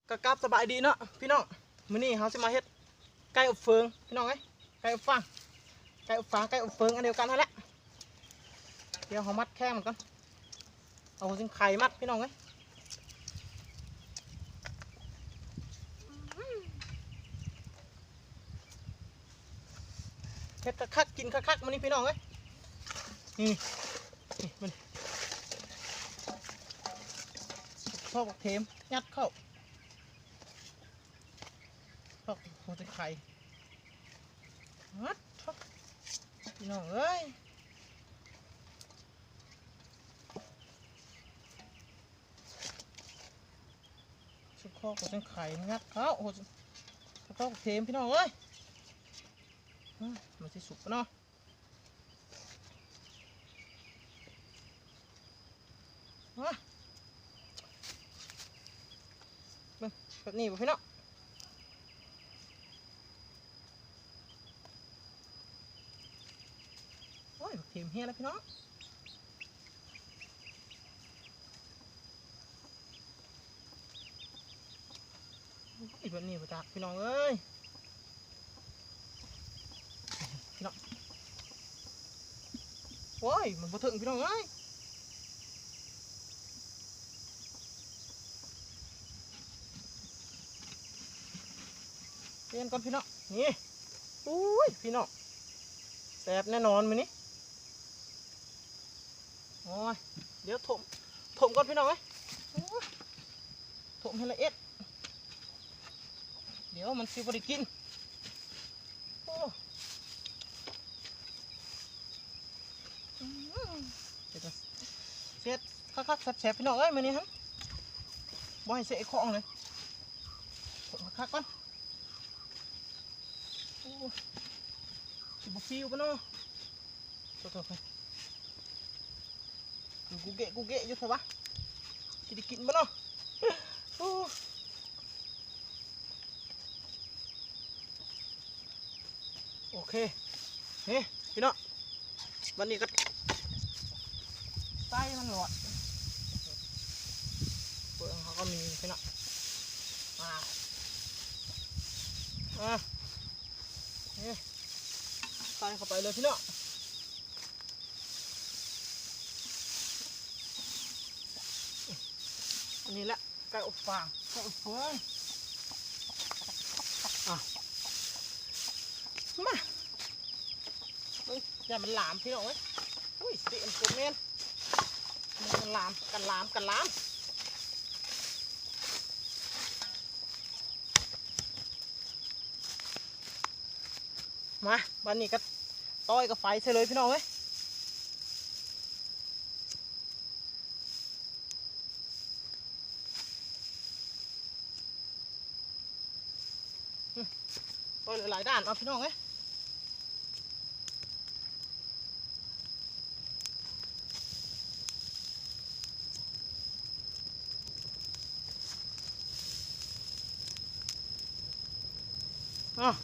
ກໍກັບສະບາຍດີເນາະພີ່ນ້ອງ, ມື້ນີ້ເຮົາຊິມາເຮັດໄກ່ອົບເຝີງພີ່ນ້ອງເອີຍ, ໄກ່ອົບຟາງ ໄກ່ອົບຟາງ ໄກ່ອົບເຝີງອັນດຽວກັນຫັ້ນແຫຼະ. ດຽວເຮົາມັດແຂ້ງມັນກ່ອນ, ເອົາຫົວຊິງໄຄມັດພີ່ນ້ອງເອີຍ. ເຮັດຄັກໆ ກິນຄັກໆ ມື້ນີ້ພີ່ນ້ອງເອີຍ. ນີ້ ນີ້ມັນ ຊອກບັກເທມ ຍັດເຂົ້າ ຊອກຫົວຊິງໄຄ. ມັດ ພີ່ນ້ອງເອີຍ. ສຸກຄອກຫົວຊິງໄຄ ງັດເຂົ້າ ຫົວຊິງ ເຂົ້າເທມ ພີ່ນ້ອງເອີຍ. ອືມ ມັນຊິສຸກເນາະ. ມາ ເບິ່ງແບບນີ້ບໍ່ ພີ່ນ້ອງ? ໂອ້ຍ ບັກເທມເຮຍແລ້ວພີ່ນ້ອງ. ໂອ້ຍ ແບບນີ້ບໍ່ຈັກພີ່ນ້ອງເອີຍ ພີ່ນ້ອງ. ໂອ້ຍ ມັນບໍ່ເຖິງພີ່ນ້ອງເອີຍ. ປ່ຽນກ່ອນພີ່ນ້ອງ. ນີ້ ໂອ້ຍ ພີ່ນ້ອງ ແຊບແນ່ນອນມື້ນີ້. ໂອ້ຍ ດຽວຖົມ ຖົມກ່ອນພີ່ນ້ອງເອີຍ. ໂອ້ຍ ຖົມໃຫ້ລະອຽດ ດຽວມັນຊິບໍ່ໄດ້ກິນ. ໂອ້ ອືມ ເປັນຕາແຊບຄັກໆ ແຊບໆ ພີ່ນ້ອງເອີຍ ມື້ນີ້ຫັ້ນ ບໍ່ໃຫ້ເສະຂອງເລີຍ. ຄົນຄັກໆ ກ່ອນ. ໂອ້ ຊິບໍ່ຟິວບໍ່ເນາະ? ໂທດໆ ກູເກະ ກູເກະຢູ່ ແທ້ວະ ຊິໄດ້ກິນບໍ່ເນາະ? ໂອ້ ໂອເຄ ນີ້ພີ່ນ້ອງ ບັດນີ້ກໍໃສ່ມັນໂລດ. ເບິ່ງ ເຮົາກໍມີພີ່ນ້ອງ ອ່າ ອ່າ ນີ້ ໃສ່ເຂົ້າໄປເລີຍພີ່ນ້ອງ. ອັນນີ້ແຫຼະ ໄກ່ອົບຟາງ ໄກ່ອົບເຝີງ. ອ່ະ ມາ ເບິ່ງ ຢ່າມັນຫຼາມພີ່ນ້ອງເອີຍ. ອຸ້ຍ ເຕະມັນກົມແມ່ນ ມັນລາມ ກັນລາມ ກັນລາມ. ມາ ບັດນີ້ກໍ ຕ້ອຍກັບໄຟໃສ່ເລີຍພີ່ນ້ອງເອີຍ. ອືມ ໂອ້ຍ ຫຼາຍໆດ້ານ ເອົາ ພີ່ນ້ອງເອີຍ. ອ້າວ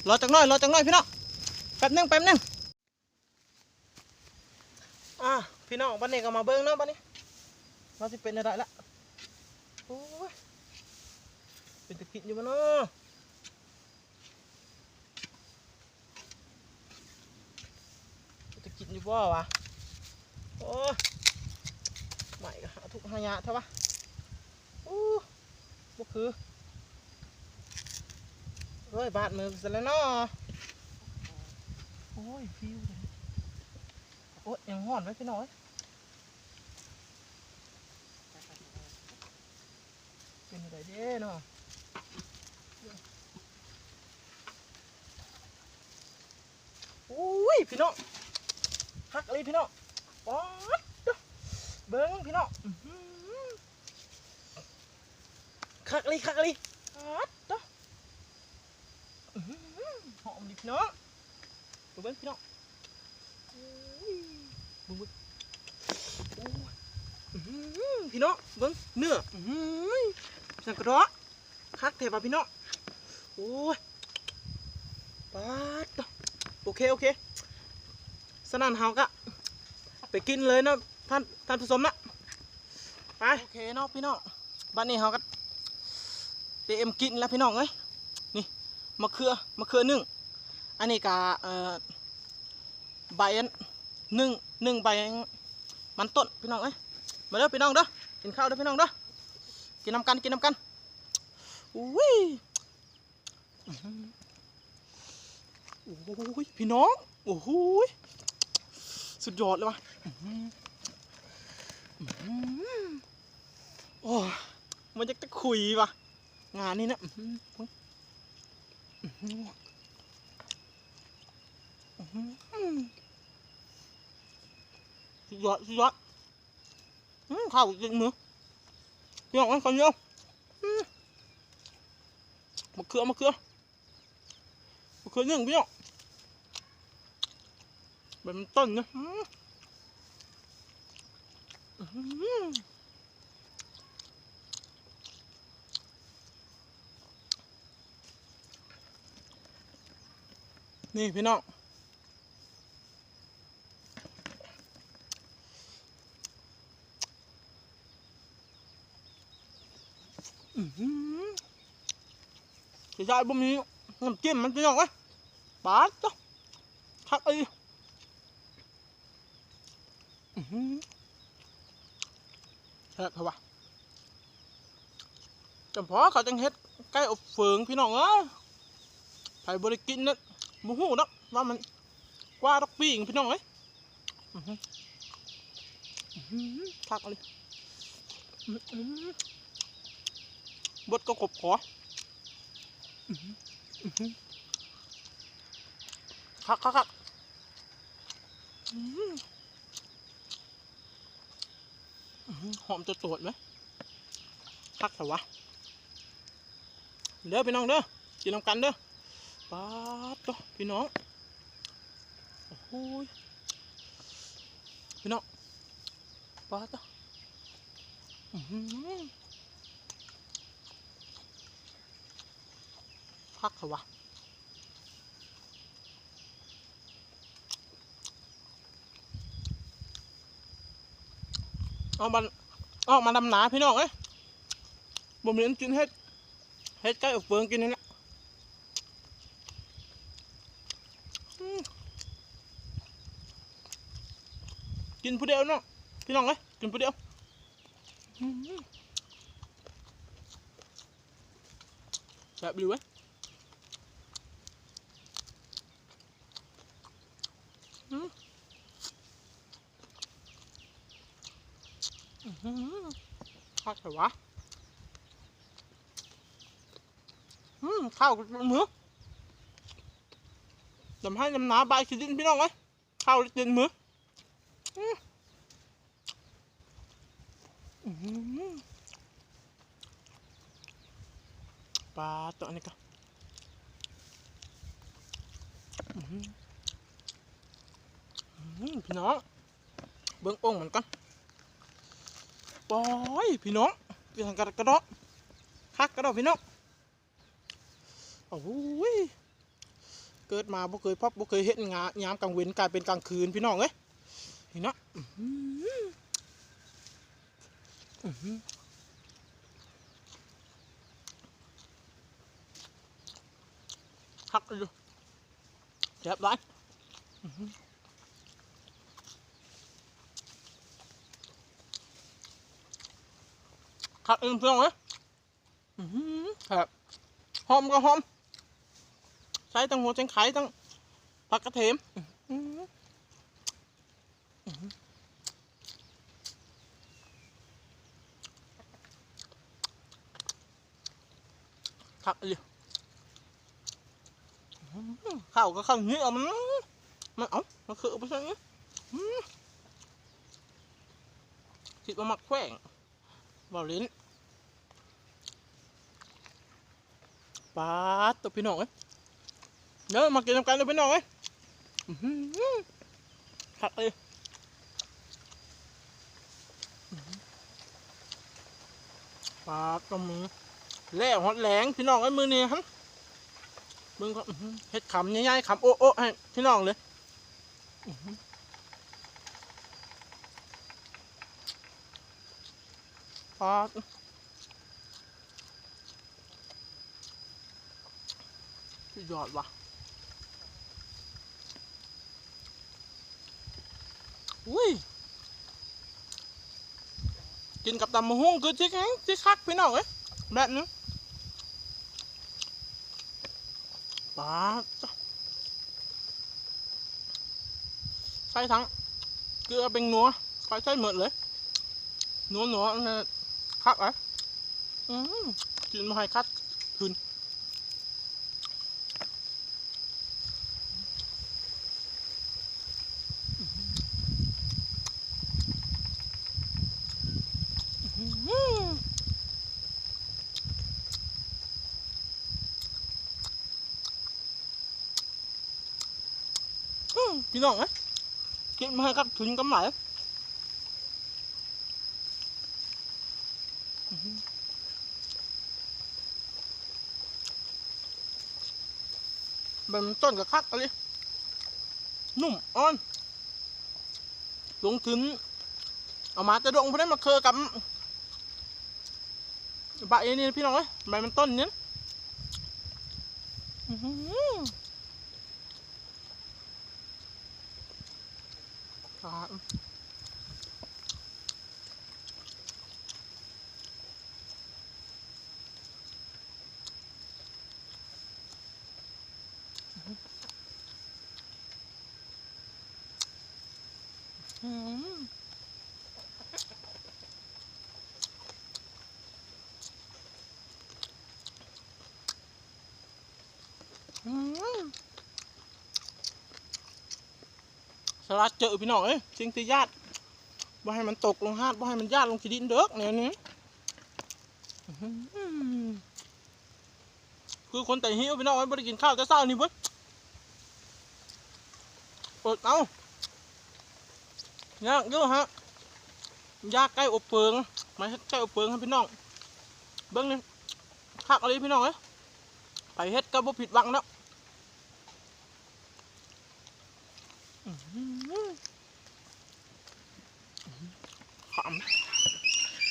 ລໍຈັກໜ້ອຍ ລໍຈັກໜ້ອຍພີ່ນ້ອງ ແປັບໜຶ່ງ ແປັບໜຶ່ງ. ອ່າ ພີ່ນ້ອງ ບັດນີ້ກໍມາເບິ່ງເນາະ ບັດນີ້ວ່າຊິເປັນແນວໃດລະ. ໂອ້ຍ ເປັນຕາກິນຢູ່ບໍ່ເນາະ? ເປັນຕາກິນຢູ່ບໍ່ວະ? ໂອ້ຍ ໄມ້ກໍຫາທຸກຫາຍາກແທ້ວະ. ໂອ້ ບໍ່ຄື ໂອ້ຍ ບາດມືຊັ້ນແຫຼະເນາະ. ໂອ້ຍ ຟິວ ໂອ້ຍ ຍັງຮ້ອນໄວ້ພີ່ນ້ອງເອີຍ. ເປັນຈັ່ງໃດເດ້ເນາະ? ໂອ້ຍ ພີ່ນ້ອງ ຄັກອີ່ຫຼີພີ່ນ້ອງ. ປາດໂທ້ ເບິ່ງພີ່ນ້ອງ ອື້ຫື ຄັກອີ່ຫຼີ ຄັກອີ່ຫຼີ. ປາດໂທ້ ອື້ຫື ຫອມອີ່ຫຼີພີ່ນ້ອງ. ໄປເບິ່ງພີ່ນ້ອງ ໂອ້ຍ ເບິ່ງ ເບິ່ງ ໂອ້ຍ ອື້ຫື ພີ່ນ້ອງ ເບິ່ງເນື້ອ ອື້ຫື ສັງກະດອກ ຄັກແທ້ວ່າພີ່ນ້ອງ. ໂອ້ຍ ປາດໂທ້ ໂອເຄ ໂອເຄ ສະນັ້ນເຮົາກະໄປກິນເລີຍເນາະ ທ່ານ ທ່ານຜູ້ຊົມເນາະ. ອ່ະ ໂອເຄເນາະພີ່ນ້ອງ ບັດນີ້ເຮົາກໍຕຽມກິນແລ້ວພີ່ນ້ອງເອີຍ. ນີ້ ມະເຂືອ ມະເຂືອໜຶ້ງ ອັນນີ້ກໍ ເອີ ໃບໜຶ້ງ ໜຶ້ງໃບມັນຕົ້ນພີ່ນ້ອງເອີຍ. ມາເດີພີ່ນ້ອງເດີ ກິນເຂົ້າເດີພີ່ນ້ອງເດີ ກິນນຳກັນ ກິນນຳກັນ. ອຸ້ຍ ອືມ ໂອ້ຍ ພີ່ນ້ອງ ໂອ້ໂຫ ສຸດຍອດເລີຍວ່າ ອືມ ອືມ ໂອ້ຍ ມັນຢາກຈະຂຸຍວ່າ ງານນີ້ນະ ອືມ ອືມ ອືມ ສຸດຍອດ ສຸດຍອດ. ອືມ ເຂົ້າຕິດມື ພີ່ນ້ອງເອີຍ ເຂົ້າໜຽວ ອືມ ມະເຂືອ ມະເຂືອ ມະເຂືອໜຶ້ງພີ່ນ້ອງ ແບບມັນຕົ້ນນະ ອືມ ອືມ ນີ້ພີ່ນ້ອງ. ອືມ ເສຍດາຍບໍ່ມີນ້ຳຈິ້ມມັນ ພີ່ນ້ອງເອີຍ ປາດໂທ້ ຄັກອີ່ຫຼີ. ອືມ ແຊບແທ້ວ່າ ຈຳເພາະເຂົາຈັ່ງເຮັດໄກ່ອົບເຝີງ ພີ່ນ້ອງເອີຍ ໃຜບໍ່ໄດ້ກິນນະ ບໍ່ຮູ້ດອກວ່າມັນກວ່າດອກປີ້ງ ພີ່ນ້ອງເອີຍ. ອືມ ອືມ ຄັກອີ່ຫຼີ ອືມ ບົດກໍຂົບຄໍ ອືມ ອືມ ຄັກໆໆ ອືມ ອືມ ຫອມໂຕດໆເລີຍ ຄັກແທ້ວະ. ເດີພີ່ນ້ອງເດີ ກິນນຳກັນເດີ ປາດໂທ້ ພີ່ນ້ອງ ໂອ້ໂຫ ພີ່ນ້ອງ ປາດໂທ້ ອືມ ຄັກແທ້ວະ. ອອກມາ ອອກມາດຳນາພີ່ນ້ອງເອີຍ ບໍ່ມີອັນກິນ ເຮັດ ເຮັດໄກ່ອົບເຝີງກິນນີ້ແຫຼະ ອືມ ກິນຜູ້ດຽວເນາະ ພີ່ນ້ອງເອີຍ ກິນຜູ້ດຽວ ອືມ ແຊບອີ່ຫຼີເວີຍ ອືມ ອືມ ຄັກແທ້ວະ ອືມ ເຂົ້າກັບມື ດຳໄຮ່ດຳນາບາຍຂີ້ດິນ ພີ່ນ້ອງເອີຍ ເຂົ້າແລ້ວຕິດມື ອືມ ອືມ ປາດໂທ້ ອັນນີ້ກໍ ອືມ ອືມ ພີ່ນ້ອງ ເບິ່ງໂອ່ງມັນກ່ອນ ໂອ້ຍ ພີ່ນ້ອງ ເປັນຫຍັງກະດອກ ຄັກກະດອກ ພີ່ນ້ອງ. ໂອ້ຍ ເກີດມາບໍ່ເຄີຍພົບ ບໍ່ເຄີຍເຫັນງາ ຍາມກາງເວັນກາຍເປັນກາງຄືນ ພີ່ນ້ອງເອີຍ ນີ້ເນາະ ອືມ ອືມ ຄັກຢູ່ ແຊບຫຼາຍ ອືມ ຄັກອີ່ຫຼີ ພີ່ນ້ອງເອີຍ. ອືມ ແຊບ ຫອມກໍຫອມ ໃສ່ທັງຫົວແຕງໄຄ ທັງຜັກກະເທມ ອືມ ອືມ ຄັກອີ່ຫຼີ ອືມ ເຂົ້າກໍເຂົ້າໜຽວ ມັນ ມັນ ເອົາ ມັນຄືບໍ່ໃສ່ ອືມ ຄິດວ່າມັກແຂວງ ເວົ້າຫຼິ້ນ ປາດໂທ້ ພີ່ນ້ອງເອີຍ ເດີ ມາກິນນຳກັນເດີ ພີ່ນ້ອງເອີຍ ອືມ ຄັກເລີຍ ປາດໂທ້ ມື້ແລ້ວຮອດແລງ ພີ່ນ້ອງເອີຍ ມື້ນີ້ຫັ້ນ ເບິ່ງກ່ອນ ອືມ ເຮັດຄຳໃຫຍ່ໆ ຄຳໂອະໆ ໃຫ້ພີ່ນ້ອງເລີຍ ອືມ. ອາດ ສຸດຍອດວ່ະ. ອຸ້ຍ ກິນກັບຕຳບັກຫຸ່ງຄືຊິ ຊິຄັກພີ່ນ້ອງເອີຍ ແບບນີ້. ປາດ ໃສ່ທັງເກືອ ແປ້ງນົວ ຂ້ອຍໃສ່ໝົດເລີຍ ນົວໆ ອັນນັ້ນຄັກຫຼາຍ. ອືມ ກິນບໍ່ໃຫ້ຂັດຂືນ. ພີ່ນ້ອງເອີຍ ກິນມາຄັກຂືນກຳໄລ. ໃບມັນຕົ້ນກໍຄັກອີ່ຫຼີ ນຸ້ມ ອ່ອນ ລົງທຶນເອົາມາແຕ່ດົງພຸ້ນເດ້ ມາເຄີກັບໃບນີ້ພີ່ນ້ອງເອີຍ ໃບມັນຕົ້ນນີ້. ອື ອືມ ອືມ ສະຫຼັດເຈີ ພີ່ນ້ອງເອີຍ ສິ່ງທີ່ຢາດ ບໍ່ໃຫ້ມັນຕົກລົງຫາດ ບໍ່ໃຫ້ມັນຢາດລົງຂີ້ດິນເດີ ແນວນີ້. ອືມ ຄືຄົນໃຈຫິວ ພີ່ນ້ອງເອີຍ ບໍ່ໄດ້ກິນເຂົ້າແຕ່ເຊົ້ານີ້ເວີ້ຍ ອົດເອົາ ຍາກຢູ່ຮະ ຢາກໄກ່ອົບເຜິງ ມາເຮັດໄກ່ອົບເປິງໃຫ້ພີ່ນ້ອງເບິ່ງນີ້ ຄັກອີ່ຫຼີພີ່ນ້ອງເອີຍ ໃຜເຮັດກໍບໍ່ຜິດຫວັງດອກ. ອືມ ຂຳ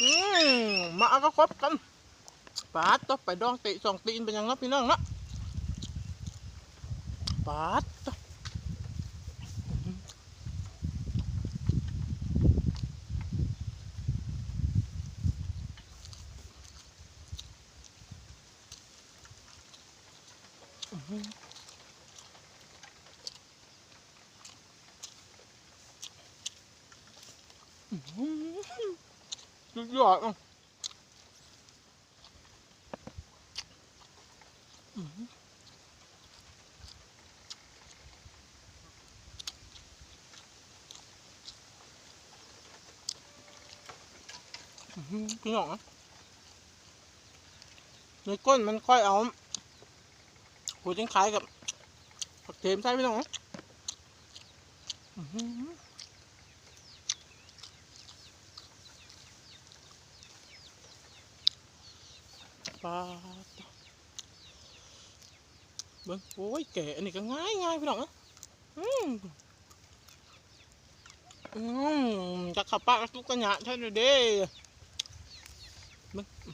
ອືມ ມາເອົາກະຄົບກັນ ປາດໂທ້ ໄປດອງເຕະສອງຕີນເປັນຫຍັງເນາະ ພີ່ນ້ອງເນາະ ປາດໂທ້. ອືມ ສຸດຍອດເນາະ. ອືມ ອືມ ພີ່ນ້ອງເອີຍ ໃນກົ້ນມັນຂ້ອຍເອົາຫົວຈິງໄຄກັບຜັກເທມໃສ່ ພີ່ນ້ອງເອີຍ. ອືມ ປາດ ເບິ່ງ ໂອ້ຍ ແກະອັນນີ້ກໍງ່າຍໆ ພີ່ນ້ອງເອີຍ. ອືມ ອືມ ຈັກເຂົ້າປາກກະຈຸກກະຍະແທ້ເດ້ ເບິ່ງ ອື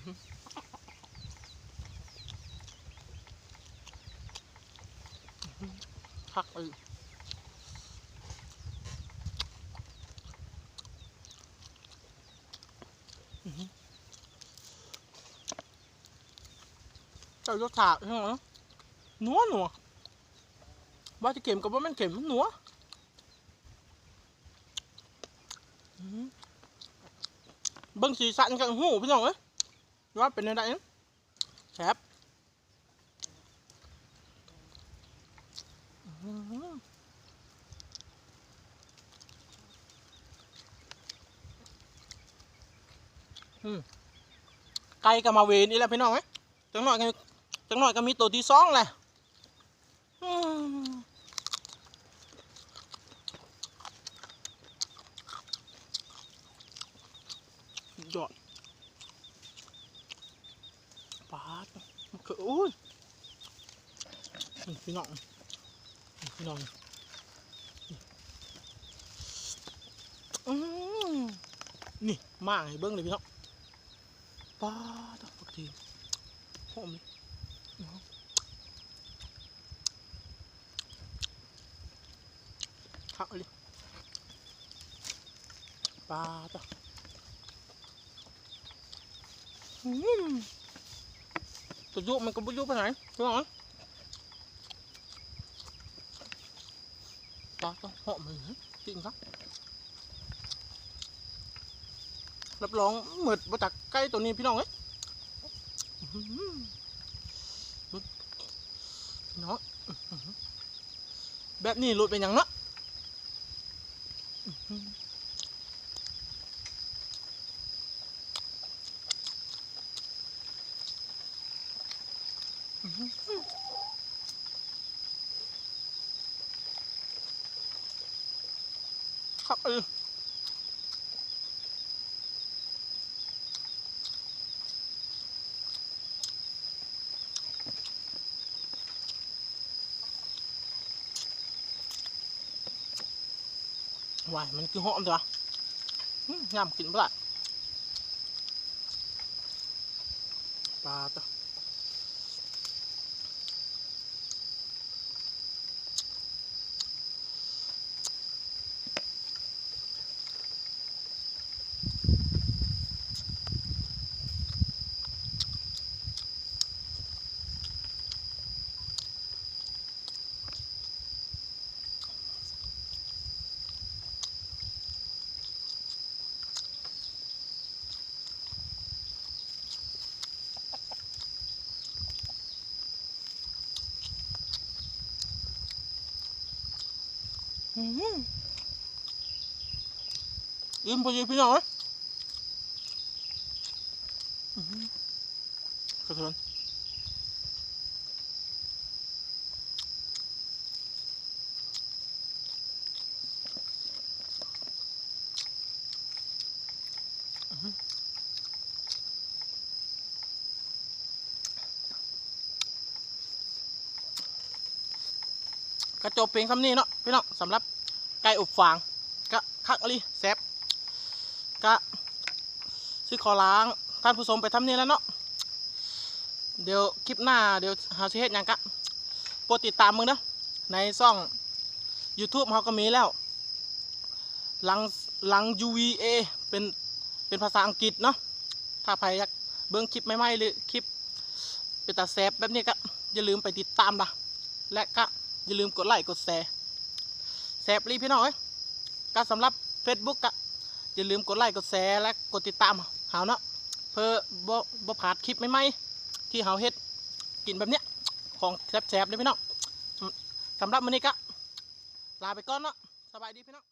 ຄັກອີ່ຫຼີ ອື ເຈົ້າລົດຊາດ ພີ່ນ້ອງເອີຍ ນົວໆ ວ່າຊິເຄັມກໍບໍ່ແມ່ນເຄັມ ມັນນົວ ອື ເບິ່ງສີສັນກໍຮູ້ ພີ່ນ້ອງເອີຍ ວ່າເປັນແນວໃດ ແຊບ ອືມ ໄກ່ກໍມາເວນອີກແລ້ວ ພີ່ນ້ອງເອີຍ ຈັກໜ້ອຍກໍ ຈັກໜ້ອຍກໍມີໂຕທີສອງແຫຼະ. ອືມ ຍອດ ປາດ ໂອ້ຍ ນີ້ ພີ່ນ້ອງ ນີ້ ພີ່ນ້ອງ ອືມ ນີ້ ມ້າງໃຫ້ເບິ່ງເລີຍ ພີ່ນ້ອງ. ປາດ ຜັກຊີ ຫອມເລີຍ ຄັກອີ່ຫຼີ ປາດ ອືມ ຕົວຈຸມັນກໍບໍ່ຈຸປານໃດ ພີ່ນ້ອງເອີຍ. ປາ ຫອມເລີຍ ກິນຊະ ຮັບຮອງໝົດບໍ່ຈັກໄກ່ໂຕນີ້ ພີ່ນ້ອງເອີຍ ເນາະ ແບບນີ້ໂລດເປັນຫຍັງເນາະ. ຄັກອີ່ຫຼີ ຫວາຍ ມັນຄືຫອມແທ້ວະ ອືມ ຍາມກິນບໍ່ໄດ້ ປາດ ອືມ ອີ່ມພໍດີພີ່ນ້ອງເອີຍ ອືມ ຂອບຄຸນ. ກະຈົບພຽງສ່ຳນີ້ເນາະພີ່ນ້ອງ ສຳລັບໄກ່ອົບຟາງ ກະຄັກອີ່ຫຼີ ແຊບ ກະຊິຂໍລາທ່ານຜູ້ຊົມໄປສ່ຳນີ້ແຫຼະເນາະ. ດຽວຄລິບໜ້າ ດຽວເຮົາຊິເຮັດຫຍັງກະ ກົດຕິດຕາມເບິ່ງເດີ ໃນຊ່ອງຢູທູບເຮົາກໍມີແລ້ວ ຫຼັງ ຫຼັງ ຢູວີເອ ເປັນ ເປັນພາສາອັງກິດເນາະ. ຖ້າໃຜຢາກເບິ່ງຄລິບໃໝ່ໆ ຫຼື ຄລິບເປັນຕາແຊບແບບນີ້ກະຢ່າລືມໄປຕິດຕາມລະ ແລະກະຢ່າລືມກົດໄລ້ກົດແຊ ແຊບອີ່ຫຼີພີ່ນ້ອງເອີຍ. ກະສຳລັບເຟສບຸກກະຢ່າລືມກົດໄລ້ກົດແຊ ແລະກົດຕິດຕາມເຮົາເນາະ ເພື່ອບໍ່ ບໍ່ພາດຄລິບໃໝ່ໆ ທີ່ເຮົາເຮັດກິນແບບເນີ້ຍ ຂອງແຊບໆເດີພີ່ນ້ອງ. ສຳລັບມື້ນີ້ກະລາໄປກ່ອນເນາະ ສະບາຍດີພີ່ນ້ອງ.